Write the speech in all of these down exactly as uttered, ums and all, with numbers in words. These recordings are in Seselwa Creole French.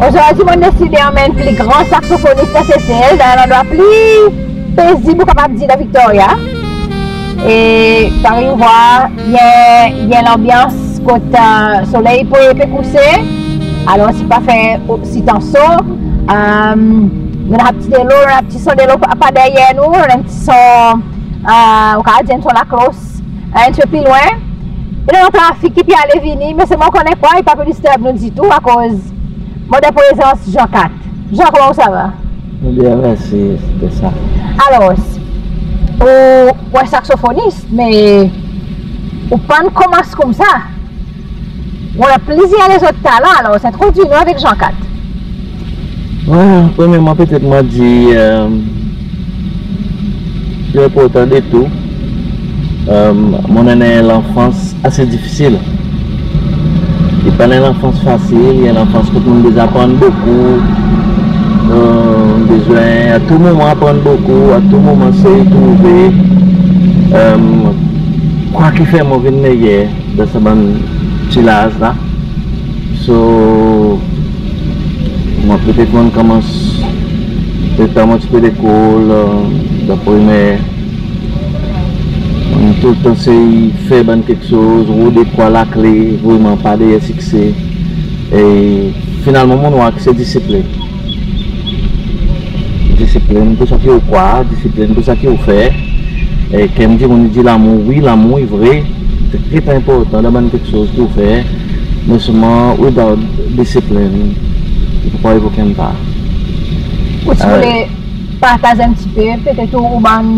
Ozordi mon'n deside anmenn pli gran saksofonis dan Sesel, dan en landrwa pli pezib, ou kapab dir, dan Victoria. E parey ou vwar, i en, i en lanbyans kot, e, soley pe, pe kouse. Alor i pa fer osi tan so. E, nou annan pti delo, nou annan pti son delo pa, pa deryer nou, nou annan pti son, e, ou kapab dir en son laklos, en pti pe pli lwen. I annan trafik ki pe ale vini, me selman ou konnen kwa, i pa pe disturb nou ditou akoz mon dan prezans Jean Cat. Jean, koman ou sava? Mon byen, mersi, se sa. Alor, ou, ou en saksofonis, me ou pa'n konmans koumsa. Ou annan plizyer lezot talan, alor entrodwir nou avek Jean Cat. Wel, premyerman, petet mon dir, e, pli enportan de tou, e, mon annan en lanfans ase difisil. I pa'n en lanfans fasil, i en lanfans kot mon'n bezwen aprann bokou, e, bezwen a tou moman aprann bokou, a tou moman sey trouve, e, kwa ki fer mon vin meyer dan sa bann pti laz la. So, mwan, petet mon'n konmans, letan mon ti pe lekol, e, dan primer, mon'n toultan sey fer bann keksoz, rode kwa lakle, vreman pa deryer sikse. E finalman, mon'n war ki se disiplin. Disiplin pour sa ki ou krwar, disiplin pour sa ki ou fer. E, kem dir, mon'n dir lamour, wi, lamour i vre, tre, tre enportan dan bann keksoz ki ou fer. Me selman, without disiplin, i pa pou ariv okenn par. Ou ti, e, voule partaz en pti pe, petet ou, ou bann,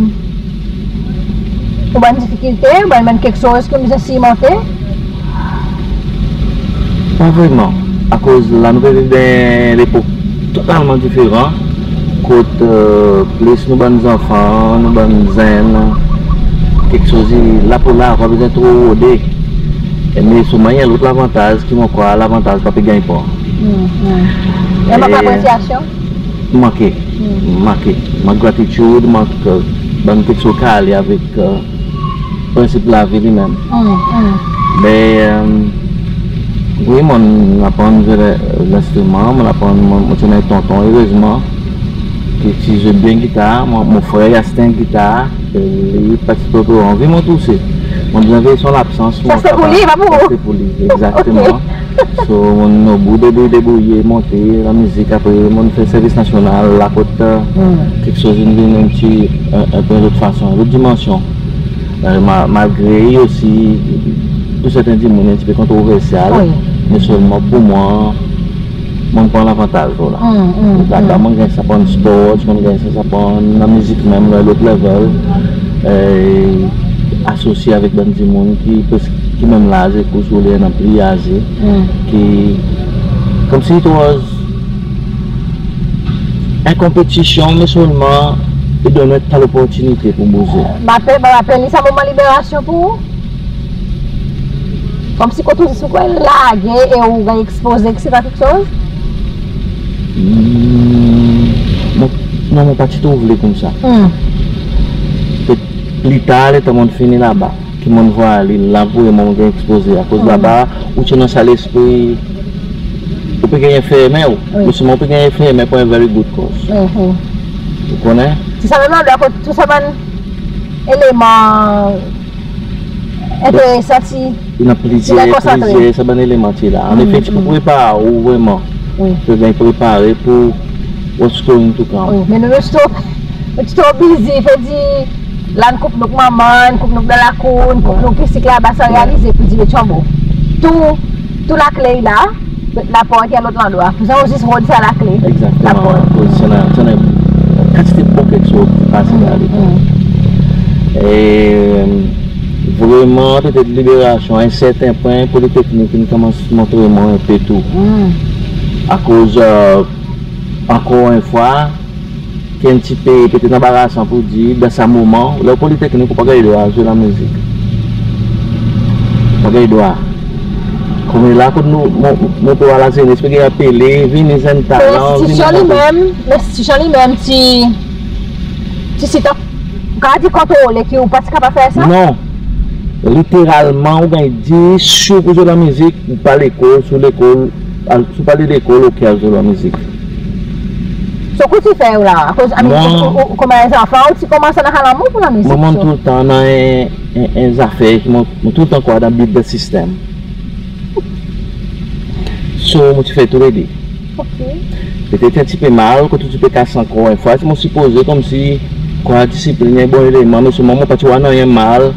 ou bann difikilte, ou bann, bann keksoz ki ou bezwen sirmonte? Pa vreman, akoz la nou pe viv dan en lepok totalman diferan, kot, e, plis nou bann zanfan, nou bann zenn, keksoz i la pour la, pa bezwen tro rode. E, me selman i annan lot lavantaz ki mon krwar lavantaz pa pe ganny pran. Hmm, hmm. E, mank apresyasyon? Manke. Hmm. Manke. Mank gratitid, mank, e, bann keksoz ki ale avek, e, prensip lavi li menm. Hmm, hmm. Me, e, wi, mon'n aprann zwe lenstriman, mon'n aprann, mon, mon ti annan tonton, erezman, ki ti zwe byen gitar, mon, mon frer i aste en gitar, e li pa ti pe anvi mont osi. Mon bezwen vey son labsans, sa se pour li, pa pour ou. Sa se pour li, egzakteman. Ok. So, mon'n oblije debourye, debourye, monte lamizik, apre mon'n fer servis nasyonal, la kot, e, keksoz in vin en pti, en, en pe lot fason, lot dimansyon. E, ma-, malgre i osi, pour serten dimoun, en pti pe kontroversyal, wi, me selman pour mwan, mon'n pran lavantaz lo la. Hmm, hmm, hmm. Daba mon'n ganny sa aprann spor, mon'n ganny sa aprann lamizik menm, lo lot level, e, asosye avek bann dimoun ki pres-, ki menm laz ek ou, si ou le, annan pli aze, hmm, ki, konmsi it was en konpetisyon, me selman i donn ou en ta loportinite pour bouze. Mon pe, mon apel li sa moman liberasyon pour ou. Konmsi kot ou, si ou lage e ou ganny ekspoze, eksetera keksoz. Hmm, mon, non, mon pa ti tou vle koumsa. Hmm. Petet pli tar, letan mon'n fini laba, ki mon'n vwar li la, pour mon'n ganny ekspoze. Akoz laba, ou ti annan sa lespri, ou pe ganny fermen ou. Wi. Ou siman pe ganny fermen pour en very good cause. Mhm. Ou konnen? Ti sa menm landrwa kot tou sa bann eleman enteresan ti, ti ganny konsantre. Plizyer, plizyer sa bann eleman ti la. Annefe, ti pou prepar ou vreman. Wi. Ti ganny prepare pour what's going to come. Wi, me nou, nou ti tro, nou ti tro bizi, i vedir, la nou koup nou ek manman, nou koup nou ek dan lakour, nou koup nou ek isit laba, san realize pour dir, be tyonbo, tou, tou lakle i la, laport i an lot landrwa. Pour sa ou zis rod sa lakle. Egzakteman. Laport. Akoz ti annan, ti annan kantite bon keksoz ki pase la. Mm. E vreman, petet liberasyon, a en serten pwen, Politeknik in konmans montre mwan en pe tou. Mm. Akoz, e, ankor en fwa, ki en pti pe, petet anbarasan pour dir, dan sa moman, ler ou Politeknik, ou pa ganny drwa zwe lamizik. Pa ganny drwa. Konmela, kot nou, mon, mon pe war lazenes pe ganny apele, vini zenn talan, vini... Lenstitisyon li menm, lenstitisyon li menm ti, ti sitan, kapab dir, kontrole ki ou pa ti kapab fer sa? Non. Literalman, ou ganny dir, si ou pou zwe lamizik, ou pa lekol, si ou lekol, al, si ou pa lekol, ou kapab zwe lamizik. So, ki ou ti fer la? Akoz, I mean, mwan, ou, ou, konman en zanfan, ou ti konmans annan lanmour pour lamizik, mwan, so, toultan annan en, en, en zafer ki mon, mon toultan krwar dan bit dan sistenm. So, mon ti fer tou lede. Ok. Petet en pti pe mal, kot ou ti pe kas ankor en fwa, si mon sipoze konmsi krwar disiplin en bon eleman, me selman mon pa ti war nanryen mal,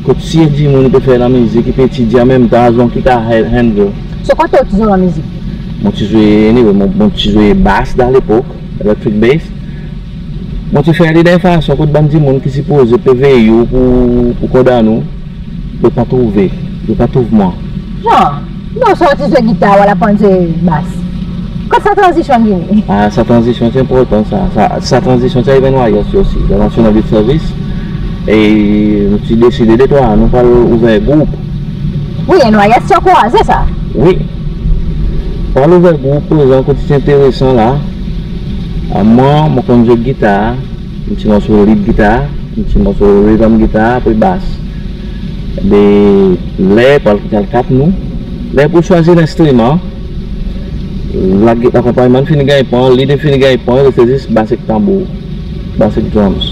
kot si en dimoun i pe fer lamizik, i pe etidye anmenmtan, as long ki i kapab handle. So, kote ou ti zwe lamizik? Mon ti zwe, anyway, mon, mon ti zwe bas dan lepok, electric bass. Mon ti fer li dan en fason kot bann dimoun ki sipoze pe vey ou pour, pour kondann ou, be pa trouve, be pa trouv mwan. Jan, non, sa ou ti zwe gitar, ou al aprann zwe bas. Kot sa tranzisyon vini? A, sa tranzisyon ti enportan sa. Sa, sa tranzisyon ti arive N Y S osi, dan National Youth Service. E nou ti deside detrwa nou pou al ouver group. Wi, N Y S ti ankouraze sa. Wi. Pou al ouver group, prezan, kot ti enteresan la. A, mwan, mon konn zwe gitar, en pti morso lead gitar, en pti morso rhythm gitar, apre bas. Be, ler pou al, al kat nou, ler pou swazir lenstriman, la, lakonpannyman fini ganny pran, lead fini ganny pran, reste zis bas ek tanbour, bas ek drums.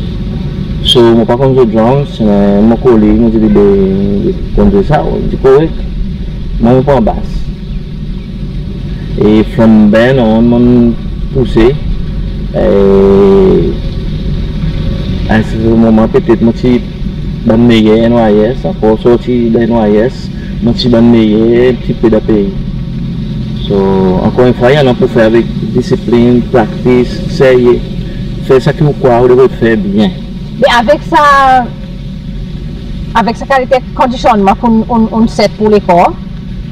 So, mon pa konn zwe drums, me mon koleg, mon dir li, be, konn zwe sa, li dir korek. Mwan, mon pran bas. E from then on, mon'n pouse. E, a en serten moman, petet mon ti bann meyer N Y S, ankor sorti dan N Y S, mon ti bann meyer en pti pe dan pei. So, ankor en fwa, i annan pour fer avek disiplin, praktis, serye. Fer sa ki ou krwar ou devret fer byen. Me avek sa, avek sa kalite kondisyonnman ki ou'n, ou'n, ou'n set pour lekor,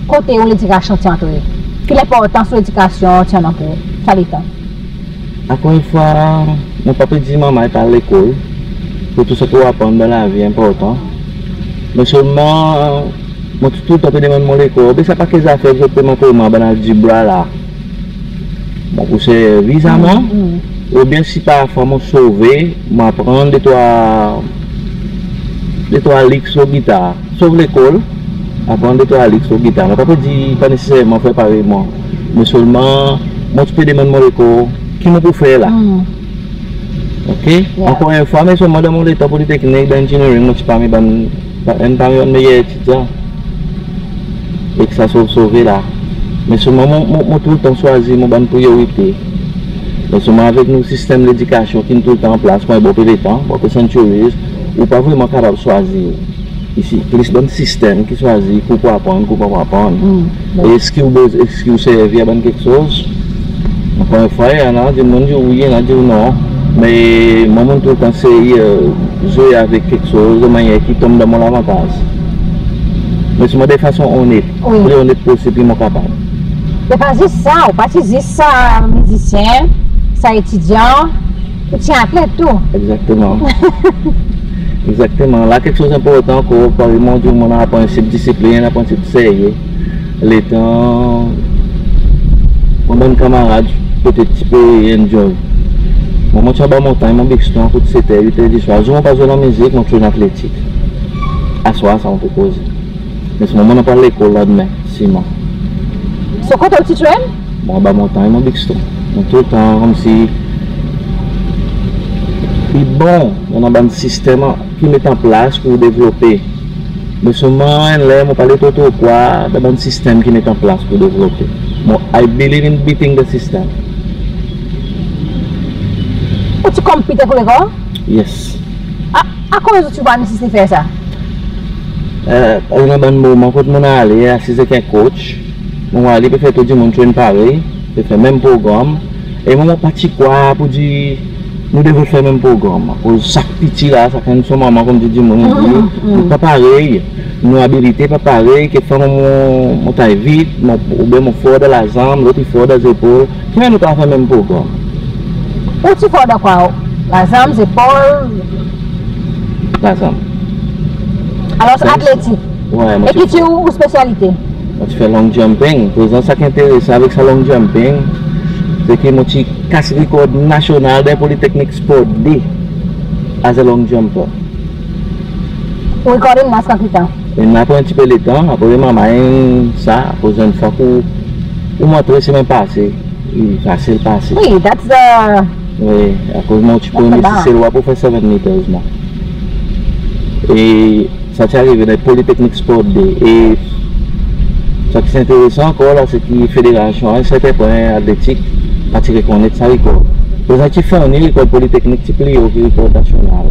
kote ou ledikasyon ti antre? Ki lenportans ou ledikasyon ti annan pour ou sa letan? Ankor en fwa, mon pa pe dir manrye al lekol, pour tou sa ki ou aprann dan lavi enportan. Me selman, mon ti toultan pe demann mon lekor, be sa pa ki zafer ki zot pe montre mwan bann aldjebra la. Mon pou servi sa mwan, oubyen si parfwa mon sove, mon aprann detrwa, detrwa lik lo gitar. Sof lekol, aprann detrwa lik lo gitar. Mon pa pe dir pa neseserman fer parey mwan. Me selman, mon ti pe demann mon lekor, ki mon pou fer la? Ok? Ankor en fwa, me selman dan mon letan Politeknik, dan engineering, mon ti parmi bann, enn parmi bann meyer etidyan. Ek sa sov, sove la. Me selman mon, mon, mon toultan swazir mon bann priyorite. Me selman avek nou sistenm ledikasyon ki'n toultan an plas pour en bon pe letan, pour en pe centuries, ou pa vreman kapab swazir. Isi, plis bann sistenm ki swazir ki ou pou aprann, ki ou pa pou aprann. Eski ou bez-, eski ou servi a bann keksoz? Ankor en fwa, i annan dimoun dir wi, i annan dir non. Me mwan, mon'n toultan sey, e, zwe avek keksoz dan mannyer ki tonm dan mon lavantaz. Me selman de fason onnet. Wi. Pli onnet posib ki mon kapab. Me pa zis sa, ou pa ti zis sa mizisyen, sa etidyan, Ou ti atlet tou. Egzakteman. Egzakteman. La keksoz enportan ankor, parey mon dir, mon aprann disiplin, aprann serye. Letan mon bann kanmarad petet ti pe enjoy. Mwan, mon ti anba montanny, mon bikstron kot seter, witer diswar. Zour mon pa zwe lanmizik, mon ti annan atletik. Aswar sa mon pe koze. Me selman mon annan pou al lekol lademen, sirman. So kote ou ti train? Mwan, anba montanny, mon bikstron. Mon toultan konmsi, i bon, mon annan bann sistenm ki met an plas pour devlope. Me selman, enn ler mon pa le tro tro krwar dan bann sistenm ki met an plas pour devlope. Mon, I believe in beating the system. Ou ti compete pour lekol? Yes. A, akoz ou ti war nesesite fer sa? E, annan bann moman kot mon ale asiz ek en coach, mon war li pe fer tou dimoun train parey, pe fer menm progranm. E mwan, mon pa ti krwar pour dir nou devret fer menm progranm. Akoz sak piti la, sakenn son manman, konmdi dimoun i dir, nou pa parey, nou abilite pa parey, kekfwa mwan mon, mon tay vit, mon, oubyen mon for dan lazanm, lot i for dan zepol. Ki mannyer nou kapab fer menm progranm? Ou ti for dan kwa? Lazanm, zepol? Lazanm. Alor, atletik. Wi, mon... E ki ti ou, ou spesyalite? Mon ti fer long jumping. Prezan, sa ki enteresan avek sa long jumping, se ki mon ti kas rekord nasyonal dan Politeknik Sport Day as a long jumper. Ou rekord in la pou ki tan? In la pou en pti pe letan, apre mon manny sa, akoz enn fwa ki ou montre semen pase, i fasil pase. Wi, that's the... Wi, akoz mon ti premye Seselwa pour fer seven meters mwan. E sa ti arive dan Politeknik Sport Day. E sa ki ti enteresan ankor la, se ki federasyon, a en serten pwen, atletik pa ti rekonnet sa rekord. Prezan ti fer ni rekord Politeknik ti pli o ki rekord nasyonal.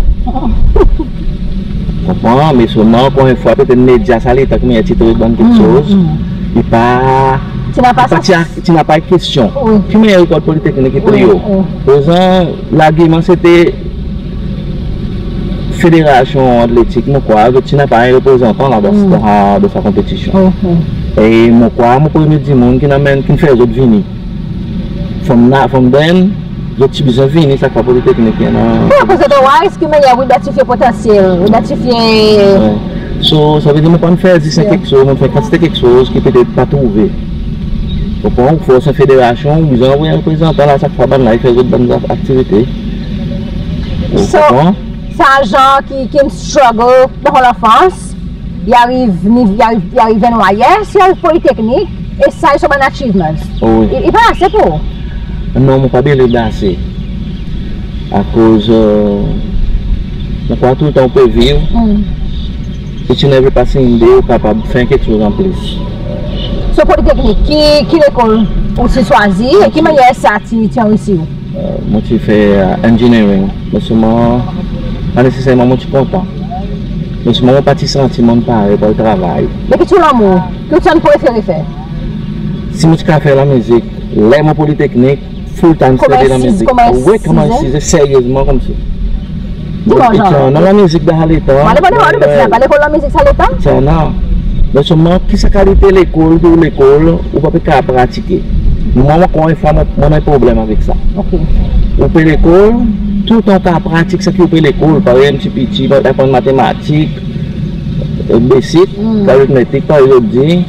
Konpran? Me selman, ankor en fwa, petet medya sa letan ki mannyer ti tret bann keksoz, i pa, ti napa sa, ti napa kestyon. Wi. Ki mannyer rekord Politeknik i pli o? Wi, wi. Prezan, largiman sete federasyon atletik, mon krwar, zot ti napa en reprezantan laba dan sa, dan sa konpetisyon. E mon krwar mon premye dimoun ki'n anmenn, ki'n fer zot vini. From na, from then, zot ti bezwen vini sak fwa Politeknik i annan. Wi, akoz otherwise, ki mannyer ou idantifye potansyel, ou idantifye... Wi. So, savedir mon pa'n fer zis en keksoz, mon fer kantite keksoz ki petet pa trouve. Ou konpran, ou fors en federasyon, ou bezwen anvoy en reprezantan la sak fwa bann la i fer zot bann aktivite. Ou konpran? So, sa zanr ki, ki'n struggle dan lanfans, i ariv, i ariv, i ariv N Y S, i ariv Politeknik, e sa i son bann achievements. O wi. I, i pa ase pour ou? Non, mon pa believe dan ase. Akoz, e, mon krwar toultan ou pe viv, each and every passing day ou kapab fer keksoz an plis. So Politeknik, ki, ki lekol ou ti swazir e ki mannyer sa ti, ti anrisi ou? E, mon ti fer, e, engineering. Me selman, pa neseserman mon ti kontan. Me selman mon pa ti santi mon pare pour al travay. Me ki ti ou lanmour, ki ou ti annan prefere fer? Si mon ti kapab fer lanmizik, ler mon Politeknik, full time, koman, sete lanmizik. Wi, koman size, seryezman konmsi. Ti annan lanmizik dan sa letan. Mwan, mwan, mwan, mwan, ti napa lekol lanmizik sa letan? Ti annan. Me selman, ki sa kalite lekol, tou lekol, ou pa pe kapab pratike. Mwan, mwan, ankor en fwa, mon, mon annan problenm avek sa. OK. Ou pe lekol, toultan ou kapab pratik sa ki ou pe lekol. Parey en pti piti, aprann matematik, e, basic, aritmetik, parey zot dir.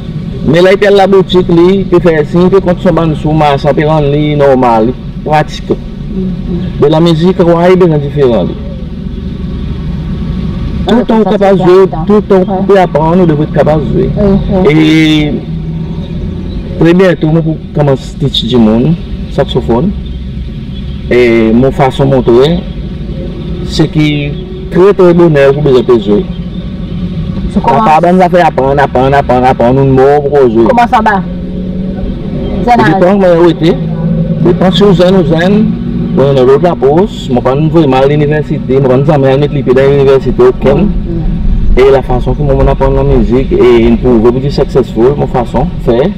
Me la i pe al laboutik li, i pe fer siny, i pe kont son bann sou, marsan pe rann li normal, li pratik. Me lanmizik, wi, i bezwen diferan li. Toultan ou kapab zwe, toultan ou pe aprann, ou devret kapab zwe. E tre byento mon pou konmans teach dimoun saksofonn. E mon fason montre, se ki tre, tre boner ou pou bezwen pe zwe. So koman? Apa bann zafer aprann, aprann, aprann, aprann, ou mor ou pa zwe. Koman sa va? Zenn az. Depan ki mannyer ou ete. Depan si ou zenn, ou zenn, ou annan lot lapros. Mon pa'n vreman al liniversite, mon pa'n zanmen al met lipye dan liniversite okenn. E lafason ki mwan, mon aprann lanmizik, e in prouve pour dir successful, mon fason fer.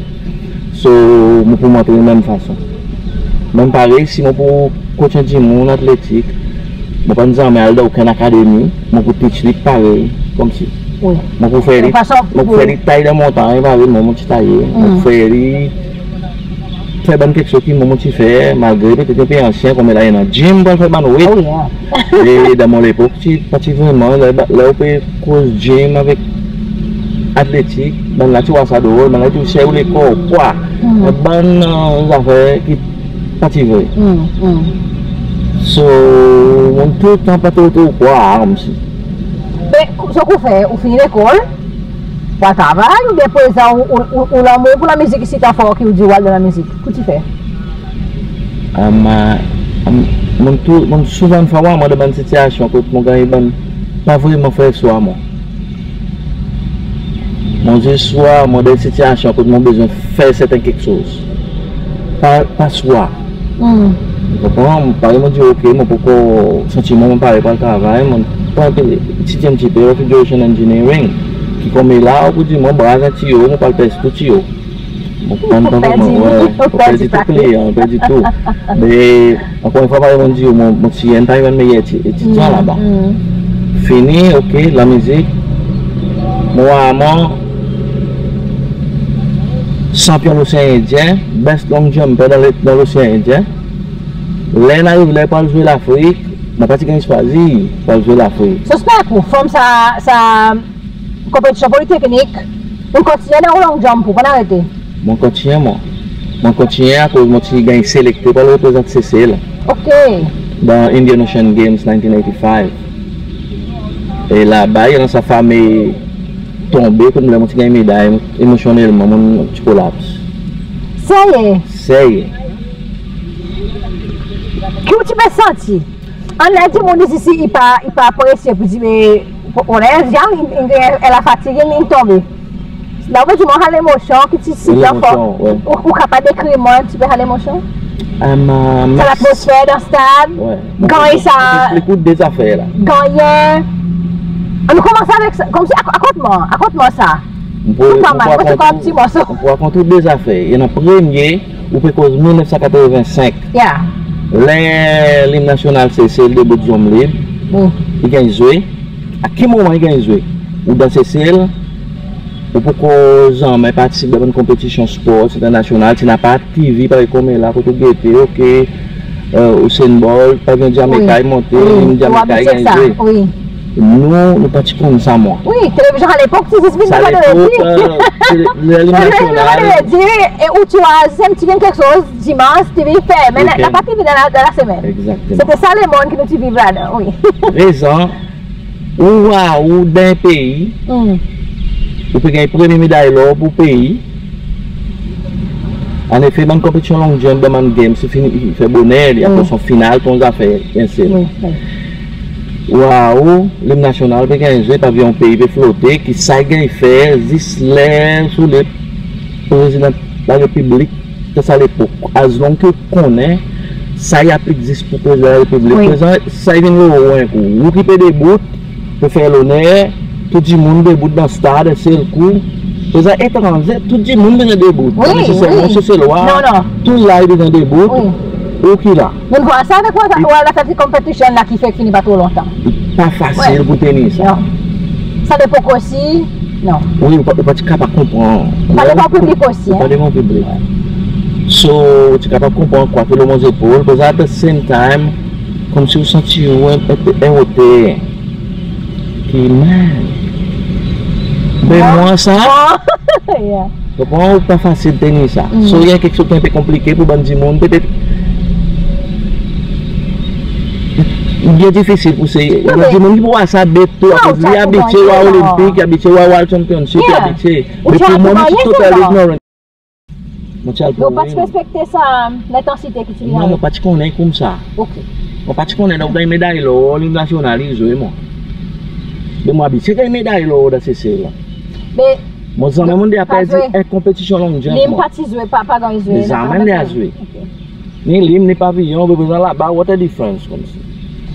So, mon pou montre menm fason. Menm parey, si mon pou coach en dimoun atletik, mon pa'n zanmen al dan okenn akademi, mon pou teach li parey, konmsi. Wi. Mon pou fer li, mon pou fer li tay dan montanny, parey mwan mon ti taye. Mon pou fer li fer bann keksoz ki mwan mon ti fer, malgre petet en pe ansyen, konmela i annan gym, mon ti al fer bann weight. Oh, yeah. E dan mon lepok, ti, pa ti vreman, ler, ler ou pe koz gym avek atletik, bann la ti war sa drol, bann la ti ou sey ou lekor, pwa. Mm. E bann, e, zafer ki pa ti vre. Mm, mm. So, mon toultan pa tro, tro krwar, konmsi. Be, so ki ou fer, ou fini lekol, ou al travay, oubyen prezan ou, ou, ou, ou lanmour pour lamizik isi tan for ki ou dir ou al dan lamizik? Ki ou ti fer? Am, am, mon tou, mon souvan fwa mwan dan bann sitiyasyon kot mon ganny bann, pa vreman fer swa mwan. Mon zis swa mwan dan sitiyasyon kot mon bezwen fer serten keksoz. Pa, pa swa. Mm. Ou konpran? Parey mon dir, ok, mon pa ankor santi mwan mon pare pour al travay, mon pran, etidye en pti pe refrigeration engineering, ki konmela ou pou dir mwan, braz en tiyo, mon pou al pers tou tiyo. Mon pa vreman, mon perdi tou kliyan, mon perdi tou. Me ankor en fwa, parey mon dir, mon, mon ti enn parmi bann meyer eti-, etidyan laba. Mm. Fini, ok, lamizik. Mon war mwan sanpyon Losean Endyen, best long jumper dan le, dan Losean Endyen. Ler in ariv ler pour al zwe Lafrik, mon pa ti ganny swazir pour al zwe Lafrik. Sispann, ou form sa, sa konpetisyon politeknik, ou kontinyen dan long jump, ou pa'n arete? Mon kontinyen, mon. Mon kontinyen akoz mon ti ganny selekte pour al reprezant Sesel. Ok. Dan Indian Ocean Games nineteen eighty-five. E laba, i annan sa fame tonbe, kot ler mon ti ganny meday, emosyonnelman mon ti kolaps. Serye? Serye. Ki ou ti pe santi? Annan dimoun isi, i pa, i pa apresye pour dir, me, pour, pour, i, i, i, i lafatig, i, i tonbe. La ou pe dir mwan sa lemosyon ki ti sitan for. Wi, lemosyon, wi. Ou, ou kapab dekrir mwan en pti pe sa lemosyon? Am, am, sa latmosfer dan stad, wi. Ganny sa. Mon pou eksplik ou de zafer la. Ganny. Annou konmans avek sa, konmsi, ak-, akont mwan, akont mwan sa. Mon pou, tou pa mal, mon pou rakont ou, ti morso. Mon pou rakont ou de zafer. I annan premye, ou pe koz mil nef san katreven senk. Yeah. Ler lim nasyonal Sesel debout, zonm lib, i ganny zwe. A ki moman i gann zwe? Ou dan Sesel, ou pa ankor zanmen partisip dan bann konpetisyon spor entènasyonal, ti napa TV parey konmela kot ou gete, ok, e, Usain Bolt, pavyon Jameika i monte, lim Jameika i ganny zwe. Nou, nou pa ti konn sa mwan. Wi, televizyon sa lepok ti zis vin vandredi. Sa lepok, e, lim nasyonal, e ou ti war zis en pti keksoz dimans, ti vin fermen, napa TV dan la, dan lasemenn. Egzakteman. Se ti sa lemonn ki nou ti viv ladan, wi. Prezan, ou war ou dan en pei, ou pe ganny premye meday lor pour pei. Annefe, bann konpetisyon long jump dan bann games, i fini, i fer boner, i apre son final, ton zafer, en sel. Wi, wi. War ou, lim nasyonal pe ganny zwe, pavyon pei pe flote, ki sa i ganny fer, zis ler sou le prezidan larepiblik, se sa lepok. As long ki ou konnen, sa i aplik zis pour prezidan larepiblik. Wi. Prezan, sa i vin lo ou en kou. Ou ki pe debout, pe fer loner, tou dimoun debout dan stad en sel kou. Prezan etranze, tou dimoun bezwen debout. Wi, wi. Pa neseserman Seselwa, non, non, tou la i bezwen debout. Wi. Ou ki la. Nou'n war sa avek ou, war lafer konpetisyon la ki fek fini pa tro lontan. Pa fasil pour tenir sa. Non. Sa lepok osi, non. Wi, ou pa, ou pa ti kapab konpran. Ou pa devan piblik osi, ou pa devan piblik. So, ou ti kapab konpran kwa ki lo mon zepol, but at the same time, konmsi ou santi ou en, en pe en oter. Ki, man. Ben, mwan sa. Yeah. Konpran, ou pa fasil tenir sa. So, i en keksoz ki en pe konplike pour bann dimoun, petet. Byen difisil pour se, non, bann dimoun ki pou war sa bet tou, akoz li abitye war Olenpik, li abitye war World Championship, li abitye. Me pour mwan, mon ti totally ignorant. Mon ti al pour wi. Ou pa ti respekte sa, lentansite ki ti vin avek. Non, mon pa ti konnen koumsa. Ok. Mon pa ti konnen, donk, ganny meday lor, lim nasyonal, i zwe mwan. Me mon abitye ganny meday lor dan Sesel la. Me mon zanmen mon deza perdi en konpetisyon long jump, lim mwan. Pa ti zwe, pa, pa ganny zwe. Me zanmen mon deza zwe. Ok. Ni lim, ni pavyon, be prezan laba, what a difference, konmsi.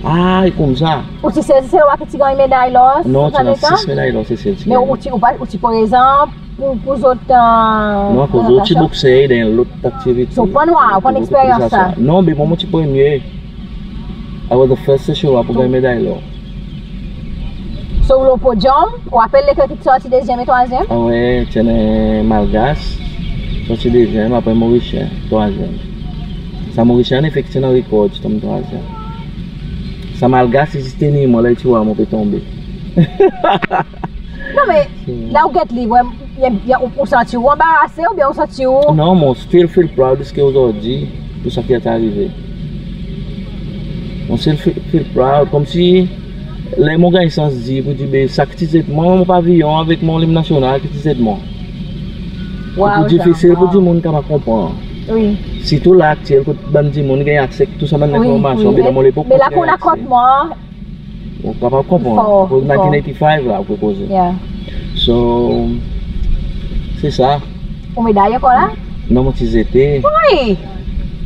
A, e koumsa. Ou ti sel Seselwa ki ti ganny meday lor? Non, ti annan sis meday lor Sesel ti ganny. Me ou ti, ou pa, ou ti prezan pour, pour zot, e, non, akoz zot ti bokser dan lot aktivite. So, ou pa'n war, ou pa'n eksperyans sa? Non, be mwan, mon ti premye. I was the first Seselwa pour ganny meday lor. So, ou lo podyonm, ou rapel lekel ki ti sorti dezyenm e trwazyenm? A wi, ti annan Malgas. Sorti dezyenm, apre Morisyen, trwazyenm. Sa Morisyen an efektif ti annan rekord, ti tonm trwazyenm. Sa Malgas i zis tenir mwan, ler i ti war mwan pe tonbe. Non, me ler ou get li, ou, ou santi ou anbarase oubyen ou santi ou... Non, mon still feel proud ziska ozordi pour sa ki ti arive. Mon still feel, feel proud, konmsi ler mon ganny sans dir pour dir, be sa ki ti zet mwan, mon paviyon avek mon lim nasyonal ki ti zet mwan. Wow, difisil pour dimoun kapab konpran. Wi. Sirtou la aktyel kot bann dimoun i ganny akse tou sa bann lenformasyon, be dan mon lepok, me la ki ou a kont mwan, ou kapab konpran. Akoz nineteen eighty-five la ou pe koze. Yeah. So, se sa. Ou meday ankor la? Non, mon ti zete. Why?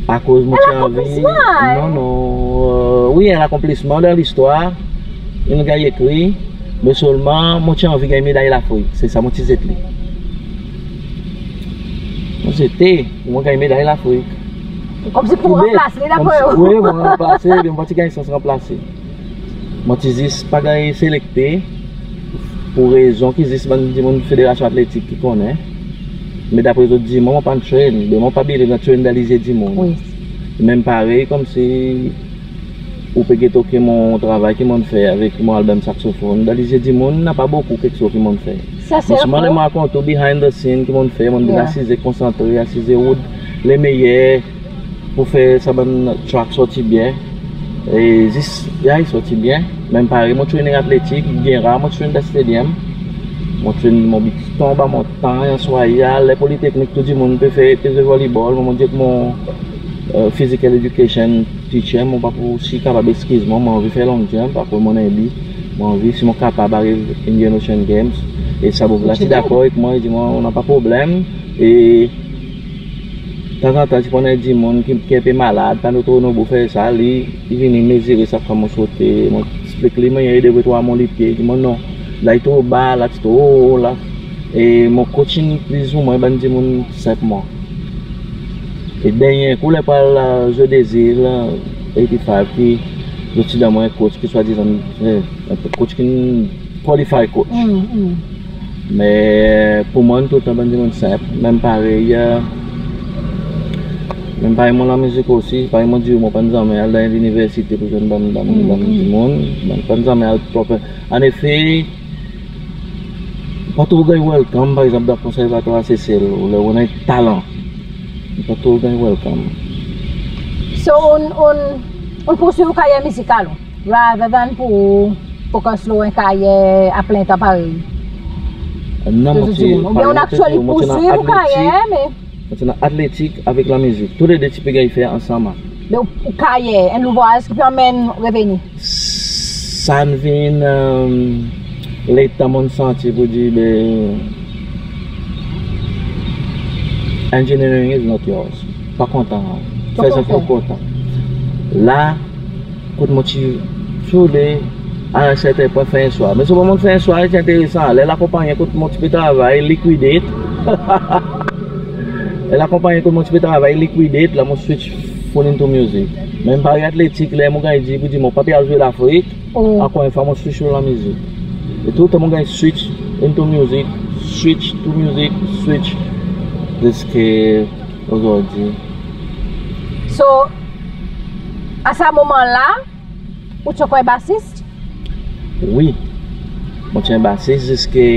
Akoz mon ti anvi... Non, non. Wi, en lakonplisman dan listwar. In ganny ekri. Me selman mon ti anvi ganny meday Lafrik. Se sa mon ti zet li. Mon zete pour mon ganny meday Lafrik. Konmsi pour ranplas li, dapre ou? Wi, mon ranplase, be mon pa ti ganny sans ranplase. Mon ti zis pa ganny selekte pour rezon ki zis bann dimoun Federasyon Atletik ki konnen. Me dapre zot dir mwan, mon pa'n train, be mon pa believe dan train dan lizye dimoun. Wi. Menm parey konmsi ou pe get, ok, mon travay ki mon'n fer avek mon album Saxophone, dan lizye dimoun napa bokou keksoz ki mon'n fer. Me selman ler mon rakont ou behind the scene ki mon'n fer, mon'n asize konsantre, asize rod le meyer pour fer sa bann track sorti byen. E zis, ya, i sorti byen. Menm parey mon training atletik, byen rar mon train dan stadium. Mon train, mon abitye tonm anba montanny, answar, ler Politeknik tou dimoun pe fer, pe zwe volleyball, mon, mon dir ek mon, e, physical education teacher, mon pa pou, si i kapab eskiz mwan, mon anvi fer long jump, akoz mon anvi, mon anvi, si mon kapab ariv Indian Ocean Games. E sa boug la ti dakor ek mwan, i dir mwan, napa problenm. E tanzantan ti pou annan dimoun ki, ki en pe malad, pa nou tro nonbou fer sa, li, li vini mezire sak fwa mon sote, mon eksplik li mannyer i devret war mon lipye, i dir mwan non, la i tro ba, la ti tro o la. E mon coaching plizoumwen bann dimoun senpman. E dernyen kou ler pou al, e, Jeux des Îles, e, eighty-five, ki zot ti donn mwan en coach ki swadizan, e, en coach ki qualified coach. Mm, mm. Me pour mwan toultan bann dimoun senp, menm parey, e, menm parey mon lanmizik osi, parey mon dir ou, mon pa'n zanmen al dan liniversite pour zwenn bann, bann, bann dimoun, mon pa'n zanmen al proper. Annefe, pa tro ganny welcome, par egzanp, dan konservatwar Sesel, ou ler ou annan talan, pa tro ganny welcome. So, ou'n, ou'n, ou'n pourswiv ou karyer mizikal ou, rather than pour focus lo en karyer a plen tan parey? Non, mon ti, oubyen ou'n actually pourswiv ou karyer, me mon ti annan atletik avek lanmizik. Toulede ti pe ganny fer ansanm. Me ou, ou karyer, en louvraz ki pe anmenn reveni? Sa in vin, e, letan mon'n santi pour dir, be, engineering is not yours. Pa kontan. Fer sa ki ou kontan. La, kot mon ti soule, a en serten pwen, fen swa. Me selman mon fen swa, i ti enteresan. Ler lakonpannyen kot mon ti pe travay liquidate. Ler lakonpannyen kot mon ti pe travay liquidate, la mon switch full into music. Menm parey atletik, ler mon ganny dir pour dir mon pa pe al zwe Lafrik, ankor en fwa mon switch lo lanmizik. E toultan mon ganny switch into music, switch to music, switch, ziska ozordi. So, a sa moman la, ou ti ankor en basis? Wi. Mon ti en basis ziska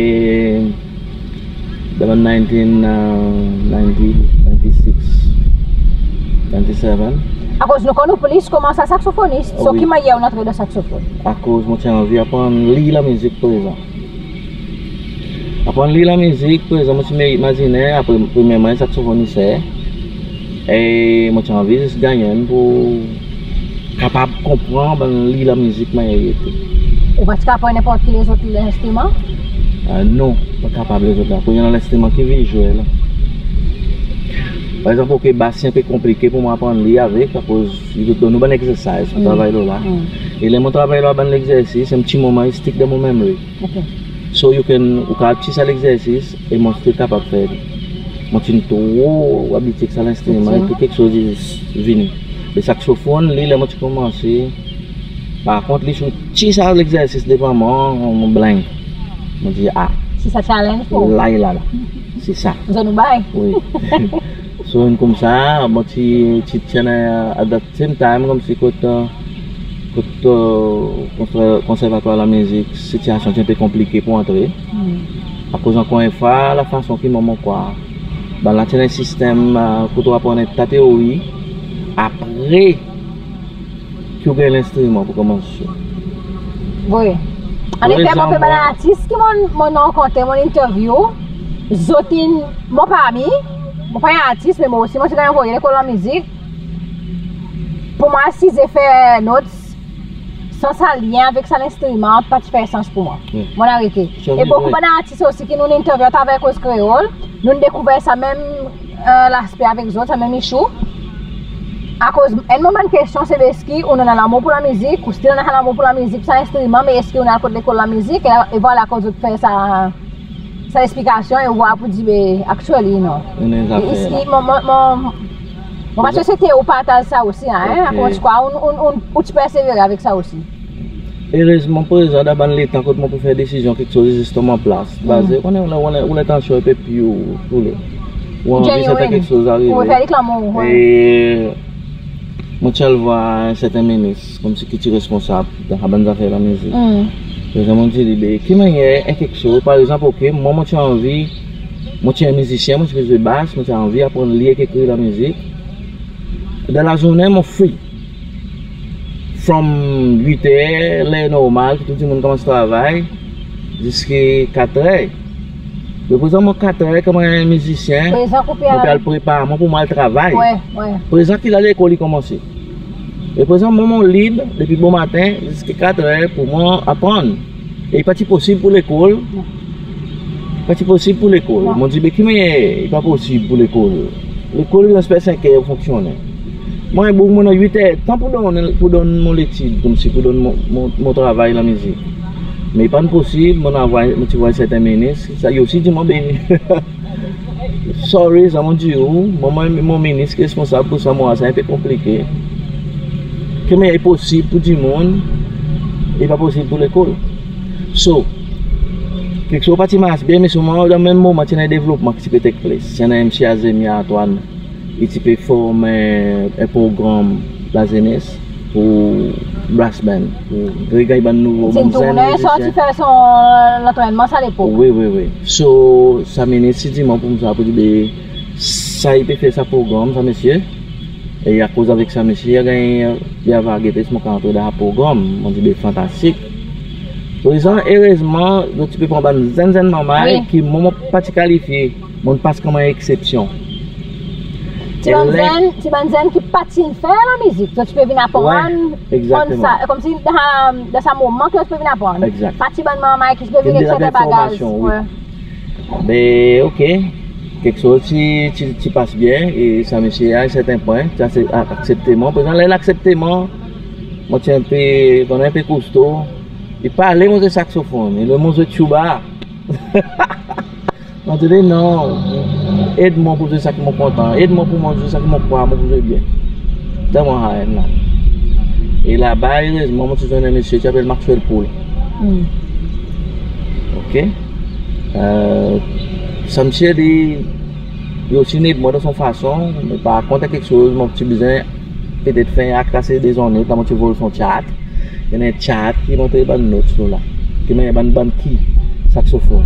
dan nineteen ninety, ninety-six, ninety-seven. Akoz nou konn ou plis konman en saksofonis, so ki mannyer ou'n antre dan saksofon? Akoz mon ti anvi aprann lir lanmizik prezan. Aprann lir lanmizik prezan, mon ti imazinen, apre, premyerman, en saksofonis, e mon ti anvi zis ganny enn pour kapab konpran bann lir lanmizik mannyer i ete. Ou pa ti kapab aprann nenport ki lezot lenstriman? A, non, pa kapab lezot la. Pour i annan lenstriman ki vizyel. Par egzanp, ok, bas ti en pe konplike pour mwan aprann lir avek, akoz zot donn ou bann egzersiz pour travay lo la. E ler mon travay lo bann egzersis, en pti moman i stick dan mon memory. Ok. So you can, ou kapab tir sa legzersis e mon still kapab fer li. Mon ti'n tro abitye ek sa lenstriman, e tou keksoz i vini. Me saksofon, li, ler mon ti konmanse, par kont, li, si ou tir sa legzersis devan mwan, mon blank. Mon dir, a, Se sa challenge pou ou? La, la, la. Se sa. Zot nou bay. Wi. So, enn koumsa, mon ti, ti tyen, at that same time, konmsi kot, kot, konsè-, konservatwar lamizik, sitiasyon ti en pe konplike pour antre. Hmm. Akoz ankor enn fwa, lafason ki mwan mon krwar, bann la ti annan sistenm, kot ou aprann en ta teori, apre ki ou ganny lenstriman pour konmans zwe. Wi. Annefe, mon pe bann artis ki mon, mon rankontre, mon interview, zot in, mon parmi, mon pa en artis, me mon osi mon ti ganny anvoye lekol lamizik. Pour mwan, si zot fer notes san sa lyen avek sa lenstriman, pa ti fer sans pour mwan. Wi. Mon arete. E bokou bann artis osi ki nou'n interview atraver Koz Kreol, nou'n dekouver sa menm, e, laspe avek zot, sa menm issue. Akoz enn mon bann kestyon se, be eski ou'n annan lanmour pour lamizik, ou still annan lanmour pour lamizik, sa lenstriman, me eski ou'n al kot lekol lamizik, e, e vwala akoz zot fer sa, sa leksplikasyon, e ou war pour dir, be, actually, non. Annan zafer la. Eski, mon, mon, mon, mon pa ti sete ou partaz sa osi, en, akoz ou ti krwar, ou'n, ou'n, ou'n, ou ti persevere avek sa osi. Erezman, prezan dan bann letan kot mon pe fer desizyon, keksoz i zis tonm an plas. Baze, ou konnen, ou, ou, ou lentansyon i pe pur, ou, ou le, ou anvi serten keksoz arive. Ou fer avek lanmour, wi. E mon ti al vwar en serten minis, konmsi ki ti responsab dan sa bann zafer lamizik. Prezan mon dir li, be, ki mannyer en keksoz, par egzanp, ok, mwan, mon ti anvi, mon ti en mizisyen, mon ti zwe bas, mon ti anvi aprann lir ek ekrir lamizik. Dan lazournen, mon free. From wit er, ler normal ki tou dimoun konmans travay, ziska kat er. Me prezan, mon kat er konman en mizisyen, mon pe al prepar mwan pour mon al travay. Prezan ki la lekol i konmanse. E prezan, mwan, mon lib depi bomaten ziska kat er pour mwan aprann. E i pa ti posib pour lekol. Pa ti posib pour lekol. Mon dir, be ki mannyer i pa posib pour lekol? Lekol i bezwen senk er pour fonksyonnen. Mwan, boug, mon annan wit er tan pour donn, pour donn mon letid, konmsi pour donn mon, mon, mon travay lamizik. Me i pa'n posib, mon anvoy, mon ti anvoy serten minis, sa i osi dir mwan, be, sorry, sa mon dir ou, mwan, mwan, mon minis ki responsab pour sa, mwan, sa en pe konplike. Ki mannyer i posib pour dimoun, i pa posib pour lekol. So, keksoz pa ti mars byen, me selman dan menm moman ti annan devlopman ki ti pe take place. Ti annan Msye Azemia Antoine, i ti pe form en, en progranm lazenes pour brass band, pour ganny bann nouvo, bann zenn mizisyen. Ti tournen, sorti fer son, e, lantrennman sa lepok. Wi, wi, wi. So, sa minis ti dir mwan pour sa, pour dir, be, sa i pe fer sa progranm, sa msye. E akoz avek sa msye, i a ganny, i ava gete si mon kapab antre dan sa progranm. Mon dir, be, fantastik. Prezan, erezman, zot ti pe pran bann zenn, zenn manmay ki mwan, mon pa ti kalifye. Mon'n pas konman eksepsyon. Ti bann zenn, ti bann zenn ki pa ti'n fer lamizik, zot ti pe vin aprann, konmsi dan, dan sa moman ki zot ti pe vin aprann. Egzak. Pa ti bann manmay ki ti pe vin ek serten bagay. Be, ok. Keksoz ti, ti, ti pas byen, e sa msye a en serten pwen ti aksepte mwan. Prezan, ler i aksepte mwan, mon ti en pe, konn en pe kosto. I pa le mon zwe saksofonn, i le mon zwe tuba. Mon dir li, non, ed mwan pour zwe sa ki mon kontan, ed mwan pour mwan zwe sa ki mon krwar mon pou zwe byen. Dan mwan sa enn la. E laba, erezman, mon ti zwenn en msye ki apel Maxwell Poole. Ok. E, sa msye li, li osi in ed mwan dan son fason, me par kont, keksoz mon ti bezwen petet fer en akt ase dezone, la mon ti vol son chart. I annan en chart ki montre bann not sou la. Ki mannyer bann, bann ki saksofonn.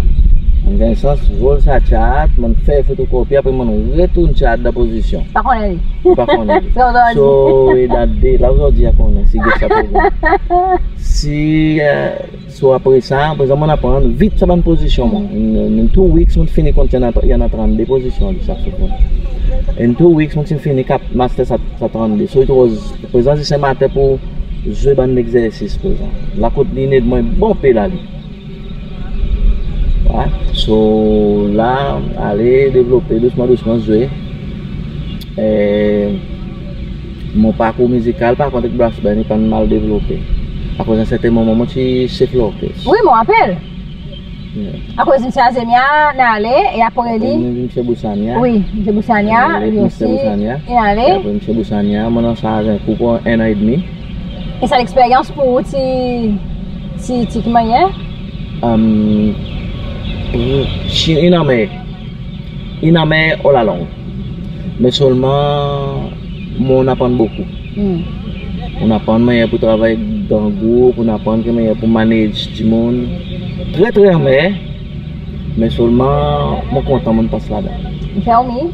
Mon ganny sans vol sa chart, mon fer fotokopi, apre mon retourn chart dan pozisyon. Pa konnen li. Pa konnen li. So, e dat de la ozordi a konnen si get sa progranm. Si, e, So, apre sa, prezan mon aprann vit sa bann pozisyon mwan. In, in two weeks, mon fini konn i annan, i annan trannde pozisyon dan saksofonn. In two weeks, mon ti fini kap master sa, sa trannde. So, it was, prezan, se maten pour zwe bann legzersis prezan. La kot li in ed mwan bon pe la li. Wi. So, la, ale, devlope, dousman, dousman, zwe. E, mon parkour mizikal, par kont, ek brass band, i pa'n mal devlope. Akoz, a serten moman, mon ti sef lorkes. Wi, mon rapel. Yeah. Akoz Msye Azemia in ale, e apre li, Msye Boussania. Wi, Msye Boussania, li osi in ale. E apre Msye Boussania, mon annan sa en kou pour en an edmi. E sa leksperyans pour ou ti, ti, ti ki mannyer? Am, Pre, si, in anmer, in anmer all along. Me selman mon'n aprann bokou. Hmm. Mon'n aprann mannyer pour travay dan group, mon'n aprann ki mannyer pour manage dimoun. Tre, tre anmer, me selman mon kontan mon'n pas ladan. Tell me.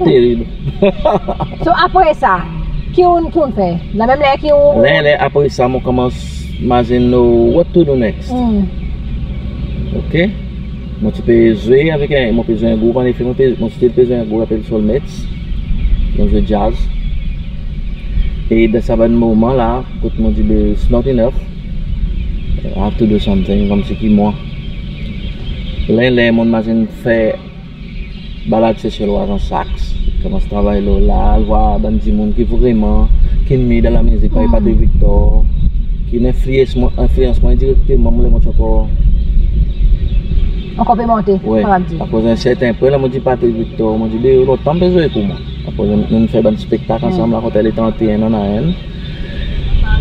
Terib. So apre sa, ki ou'n, ki ou'n fer? La menm ler ki ou... Ler, ler apre sa, mon konmans mazin nou what to do next. Hmm. OK? Mon ti pe zwe avek en, mon pe zwe en group, an efe, mon pe, mon ti pe zwe en group apel Soulmates. Mon zwe jazz. E dan sa bann moman la, kot mon dir, be, it's not enough. I have to do something, konmsi ki mwan. Ler, ler mon'n mazin fer balad Seselwa an saks, konmans travay lo la, al vwar bann dimoun ki vreman, ki'n met dan lamizik, parey Patrick Victor, ki'n enfliyans mwan, enfliyans mwan endirekteman, mon, ler mon ti ankor ankor pe monte, wi, kapab dir. Akoz en serten pwen la, mon dir Patrick Victor, mon dir, be, lontan mon pe zwe pour mwan. Akoz nou'n fer bann spektak ansanm la, kontan letan ti annan enn.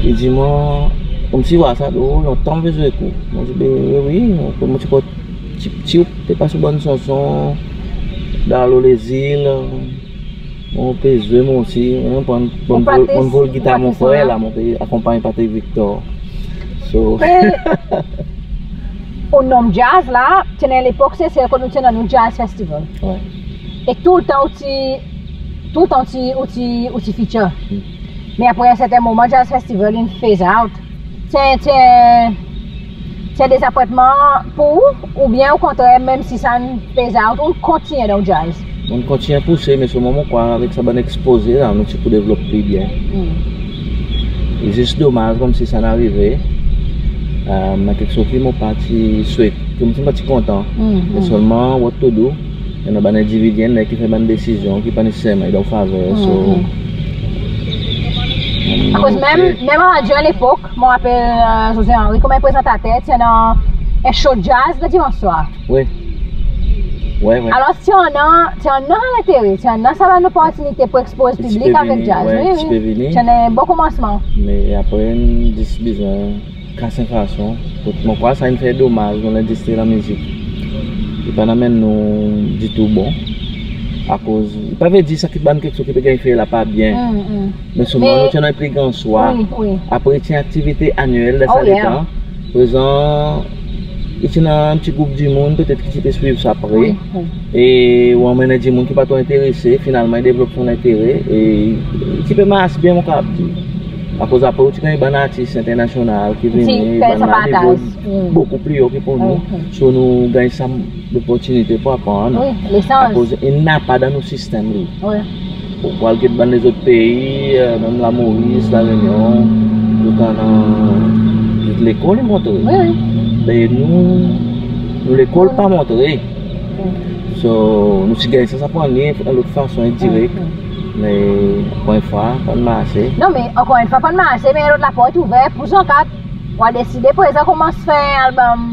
I dir mwan, konmsi vwar sa, o, lontan mon pe zwe pour ou. Mon dir, be, wi, wi, mon ti ankor pti, pti, ou pe pas ou bann sanson, dan lo lezil, mon pe zwe mwan osi, mon pran, mon vol, mon vol gitar mon frer la, mon pe akonpanny Patrick Victor. So. Be, ou nonm jazz la, ti annan lepok Sesel kot nou ti annan nou jazz festival. Wi. E toultan ou ti, toultan ou ti, ou ti, ou ti feature. Hmm. Me apre en serten moman, jazz festival in phase out. Ti, ti, ti dezapwentman pour ou, oubyen okontrer, menm si sa in phase out, ou kontinyen dan jazz? Mon kontinyen pouse, me selman mon krwar avek sa bann ekspoze la, nou ti pou devlop pli byen. Hmm. E zis domaz konmsi sa in arive. E, me keksoz ki mon pa ti swete, ki mon pa ti kontan. Hmm, hmm. Me selman, what to do? I annan bann endividi, i annan ki fer bann desizyon ki pa neseserman dan ou faver, so. Akoz menm, menm an radyo lepok, mon rapel, e, José Henry, konman prezantater, ti annan en show jazz le dimans swar. Wi. Wi, wi. Alor, ti annan, ti annan lentere, ti annan sa bann loportinite pour ekspoz piblik avek jazz. Wi, wi. Ti annan en bon konmansman. Me apre, in zis bezwen kas en fason. Kot mon krwar sa in fer domaz dan lendistri lamizik. I pa'n anmenn nou ditou bon. Akoz, i pa vedir sa ki bann keksoz ki pe ganny fer la pa byen. Mm, mm. Me selman nou ti annan pli gran swa. Wi, wi. Apre, ti annan aktivite anyel dan sa letan. Prezan, i ti annan pti group dimoun, petet ki ti pe swiv sa pre. Wi, wi. E ou anmenn dimoun ki pa tro enterese, finalman, i devlop son lentere. E i ti pe mars byen, mon kapab dir. Akoz apre, ou ti ganny bann artis enternasyonal ki vini, bann la nivo bokou pli o ki pour nou. So, nou ganny sa loportinite pour aprann. Wi, lesans. Akoz i napa dan nou sistenm li. Wi. Ou al get bann lezot pei, e, menm La Moris, La Reunion, zot annan, zot lekol i montre. Wi, wi. Be nou, nou lekol pa montre. Wi. So, nou ti ganny sa, sa pour annan en lot fason endirek. Wi, wi. Me ankor en fwa, pa'n marse. Non, me ankor en fwa, pa'n marse, me lot laport ouver pour zot ankor. Ou a deside prezan konmans fer album